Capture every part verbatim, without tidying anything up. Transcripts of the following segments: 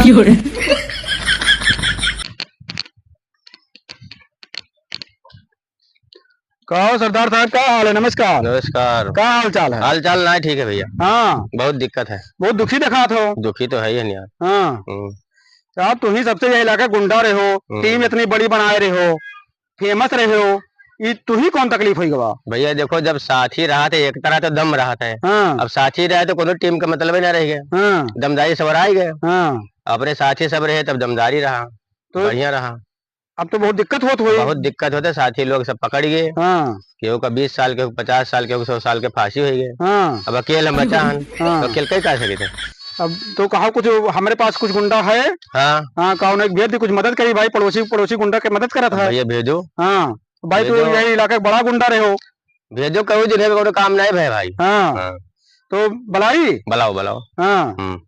कहो सरदार साहब, का हाल है? नमस्कार। नमस्कार। का हाल चाल है? हाल चाल ना ठीक है भैया। हाँ। बहुत दिक्कत है। बहुत दुखी देखात हो। दुखी तो है ही है यार। हाँ। हम्म। साहब, तुम ही सबसे ये इलाका गुंडा रहे हो, हम्म। टीम इतनी बड़ी बनाए रहे हो, फेमस रहे हो, ई तुही कौन तकलीफ होई गवा? भैया देखो, जब साथी रहत है, एकता रहत है तो दम रहत है। हाँ। अब साथी रहे तो कोनो टीम का मतलब ही ना रह गया। हाँ। दमदारी सब हराई गए। हाँ। अपने साथी सब रहे तब दमदारी रहा, तो बढ़िया रहा। अब तो बहुत दिक्कत होत होई। बहुत दिक्कत होत है, साथी लोग सब पकड़ गए। हाँ। केहू का बीस साल, केहू का पचास साल, केहू का सौ साल के फांसी हो गए। हाँ। अब अकेल हम बचा हन, हाँ। तो अकेल कई कर सके थे? अब तो कहा कुछ हमरे पास कुछ गुंडा है। हाँ। हाँ, कहा उन्हें भेज दी, कुछ मदद करी भाई, पड़ोसी, पड़ोसी गुंडा के मदद करत है। भैया भेजो। हाँ, भाई तू भेजो। यही इलाके का बड़ा गुंडा रहे हो। भेजो, कहू जिन्हें कोनो काम नहीं भय भाई। हाँ। हाँ। तो बुलाई? बुलाओ, बुलाओ। हाँ। हम्म।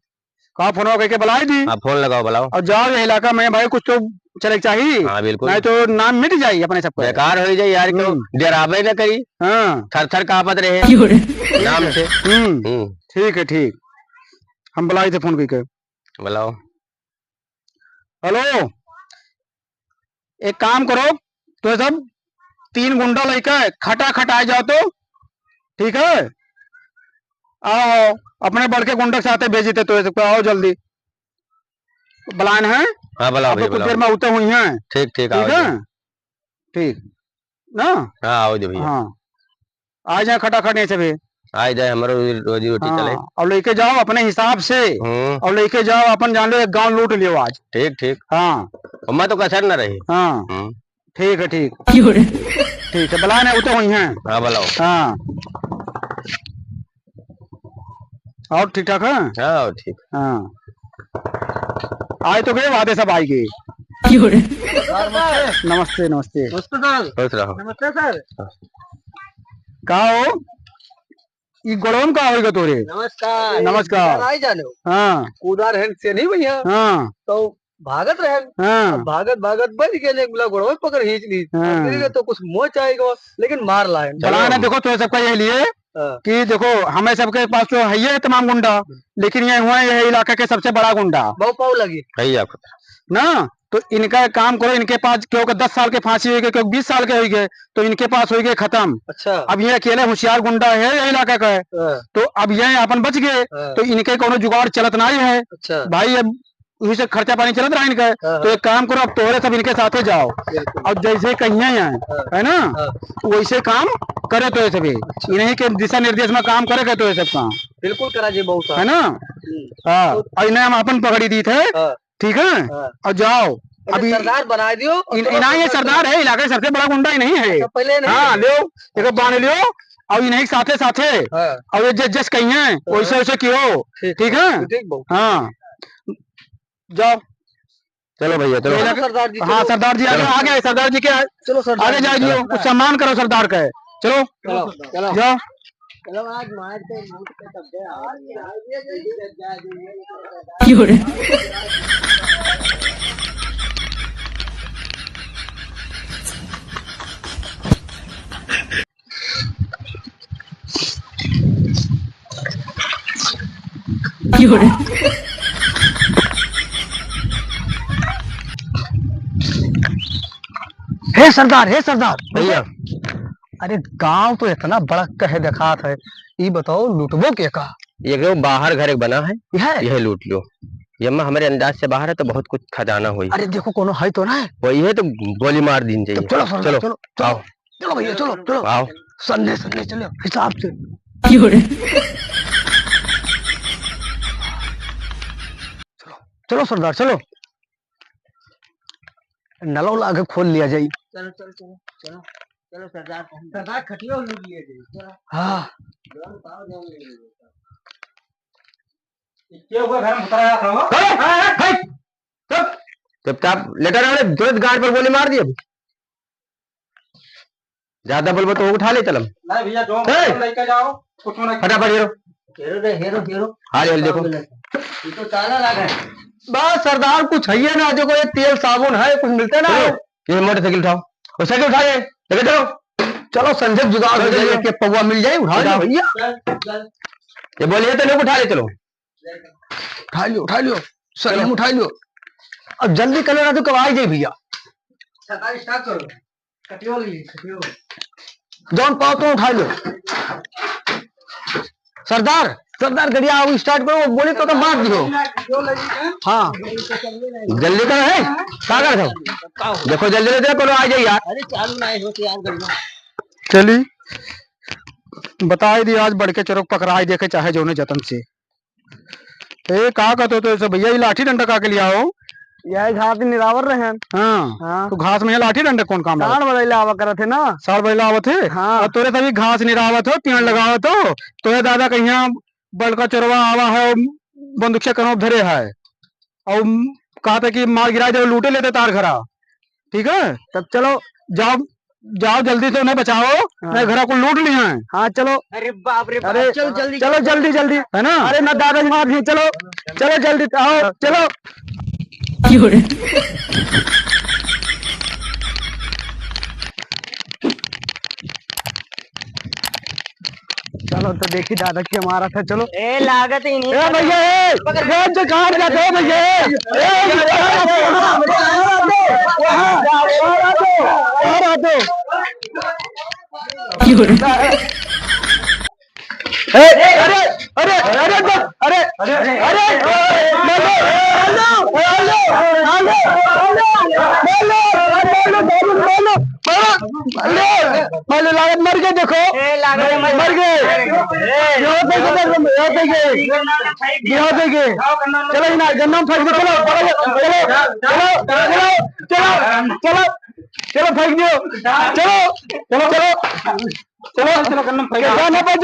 कहा फोनवा करके बुलाई दी। हाँ, फोन लगाओ, बुलाओ। और जाओ ये इलाका में भाई कुछ तो चले के चाहिए। हाँ, बिल्कुल। नहीं तो नाम मिट जाई अपने सबको। बेकार हो जाई यार, क्यों हम्म। डरावे न करी। हाँ। थर थर कांपत रहे। क्यों रे? नाम से। हम्म। हम्म। ठीक है, ठीक। हम बुलाई थे फोन करके। बुलाओ। हेलो, एक काम करो, तो सब तीन गुंडा लेके खटा खट आ जाओ तो, ठीक है? आओ, अपने बड़के गुंडा के साथे भेजी थे, तो सबको आओ जल्दी। बुलान है? हाँ, बुलाओ अब भैया, कुछ बुलाओ। देर में उते हुई हैं। ठीक, ठीक, ठीक आओ है? जी। ठीक। ना? हाँ, आओ जी भैया। हाँ। आ जाए खटाखट नहीं सभी। आ जाए, हमारो भी रोजी रोटी हाँ, चले। और लेके जाओ अपने हिसाब से। हम्म। और लेके जाओ, अपन जान लो एक गांव लूट लियो आज। ठीक, ठीक। हाँ। उम्मा तो कसर न रही। हाँ। हम्म। ठीक है, ठीक। क्यों रे? ठीक है, बुलाए ना, वो तो हुई हैं। हाँ, बुलाओ। हाँ। और ठीक ठाक है? हाँ, और ठीक। हाँ। आए तो गए, वादे सब आए गए। क्यों रे? नमस्ते, नमस्ते। नमस्ते सर। खुश रहो। नमस्ते सर। का हो? ई गोड़वा में का होइगा तोरे? नमस्कार। नमस्कार। आई जानो। हाँ। कुदार हेन से नहीं भैया। हाँ। तो भागत रहन। हाँ। अब भागत भागत बच गए, एक मिला गोड़वा पकड़ खींच ली। हाँ। गिर गए तो कुछ मोच आएगा, लेकिन मार लाए। बड़ा ना चलो। देखो, तो सबका ये लिए हाँ। कि देखो, हमें सबके पास तो है ही है तमाम गुंडा, लेकिन ये हुआ, ये इलाका के सबसे बड़ा गुंडा। बहुत पाव लगी। कही आपको। ना, तो इनका एक काम करो, इनके पास क्योंकि दस साल के फांसी हुई गई, क्योंकि बीस साल के हुई गए, तो इनके पास हुई गए खत्म। अच्छा। अब ये अकेले होशियार गुंडा है ये इलाका का है, हाँ। तो अब ये अपन बच गए, हाँ। तो इनके कोनो जुगाड़ चलत नहीं है। अच्छा। भाई, अब वही से खर्चा पानी चलत रहा इनका, हाँ, तो हाँ। एक काम करो, अब तोहरे सब इनके साथे जाओ, बिल्कुल। और जैसे कहिए यहाँ, हाँ। है ना, हाँ। वैसे काम करे तो सभी, अच्छा। इन्हीं के दिशा निर्देश में काम करे के तो सब काम। बिल्कुल करा जी, बहुत है ना? हम्म। हाँ, तो और इन्हें हम अपन पकड़ी दी थे, हाँ। ठीक है? हाँ। और जाओ। अच्छा, अभी सरदार बना दियो, और इन-, चलो इन्हें ये सरदार सरदार है, इलाके का सबसे बड़ा गुंडा ही नहीं है। अच्छा, पहले नहीं हाँ, है। लियो, देखो, बांध लियो, और इन्हें साथे साथे, हाँ। और ये जस, जस कहिए, हाँ। वैसे वैसे कियो, ठीक, ठीक है? ठीक, बहुत। हाँ, जाओ। चलो भैया, चलो। चलो सरदार जी, हाँ, चलो। सरदार जी आगे, चलो। आगे, सरदार जी के आ-, चलो सरदार आगे जी। जाइए, चलो। कुछ सम्मान करो सरदार का। चलो। चलो, चलो। जाओ। चलो, आज मार के, मार के तब दे आओ। क्यों रे? क्यों रे? हे सरदार, हे सरदार। भैया। अरे गांव तो इतना बड़ा कहे देखात है, ई बताओ लुटबो के का? ये वो बाहर घर एक बना है, यह? यह लूट लो। यम्मा हमारे अंदाज से बाहर है तो बहुत कुछ खजाना हुई। अरे देखो कोनो है तो ना? वही है तो गोली मार दीन चाहिए। चलो सरदार, चलो, चलो, चलो। आओ। चलो भैया, चलो, चलो। आओ। सन्ने, सन्ने चलो, हिसाब से। क्यों रे? चलो, चलो सरदार, चलो। नलौ लाके खोल लिया जाई। चलो, चलो, चलो, चलो। चलो सरदार, सरदार खटिया लूट लिया जाई। चलो। हाँ। जाओ, जाओ, जाओ, जाओ। ये क्या हुआ, घर में उतरा रहा था वो? हे, हे, हे, चुप। चुपचाप लेटा रहो, तुरंत गांड पर गोली मार दी अभी। ज्यादा बोलबो तो उठा ले चलम। नहीं भैया, जो ए! लेके जाओ, कुछ ना। फटाफट हेरो। हेरो रे, हेरो, हेरो। हाल, हाल देखो। ये तो ताला लगा है। बस सरदार, कुछ है ये ना, देखो ये तेल साबुन है, कुछ मिलता ना है। चलो, ये मोटरसाइकिल उठाओ, वो साइकिल उठा ले, लेके चलो। चलो संजय, जुगाड़ हो चलो, जाए, चलो। एक पौवा मिल जाए, उठा लो उठाओ। भैया। चल, चल। ये बोलिए तो लोग उठा ले चलो। उठा लियो, उठा लियो। सर, हम उठाई लो। अब जल्दी करो ना तो कब आई जाई भैया। सरदार, start करो। कटियो ले ली, कटियो। जौन पाओ तो उठाई लो। सरदार, सरदार, गड़िया आओ, start करो, बोले तो, तो मार दियो। कटियो ले ली का? हाँ। जल्दी करो, है? का कर दो? देखो, जल्दी ले दे, बोलो, आ जाई यार। अरे, चालू ना होते यार, गड़िया। चली, बताई दी, आज बड़के चोरक पकड़ाई देखे, चाहे जौने जतन से। ए, का कहत हो तो ऐसे भैया, ई लाठी डंडा का के लिया हो? यही घास निरावर रहे हैं। हाँ। हाँ। तो घास में लाठी डंडा कौन काम लावत? साढ़ बजैला आवा करत है ना। साढ़ बजैला आवत है? हाँ। और तोरे सभी घास निरावत हो, पेड़ लगावत हो, तोरे दादा कहिया बड़का चोरवा आवा है, बंदूकिया कनवा धरे है। और कहत है कि मार गिराई दे, लूटे लेते तार घरा। ठीक है? तब चलो। जाओ, जाओ जल्दी से उन्हें बचाओ, हाँ। नहीं घरा को लूट लिया है। हाँ, चलो। अरे बाप रे बाप, अरे, चल जल्दी। चलो जल्दी, जल्दी। है ना? अरे ना दादा जी, मार दिए, चलो। चलो जल्दी, आओ, चलो। क्यों रे? चलो तो देखी दादा के मारा था, चलो। ए, लागत ही नहीं। ए भैया, ए, पकड़। ए, जो कहाँ जाते हो भैया, ए, ए, ए, अरे, अरे, अरे, अरे, अरे, अरे, अरे, मार लो, मार लो, मार लो, मार लो, मार लो, मार लो, मार लो, लागत मर गए, देखो। ए, लागत मर मर गए। ए। यहाँ पे गए, यहाँ पे गए। यहाँ पे गए। चलो ना, गन्ना में फंस गए, चलो, चलो, चलो, चलो, चलो, चलो, चलो, चलो, फेंक दियो। चलो, चलो, चलो, चलो, चलो, गन्ना में फंस गए। गन्ना में फंस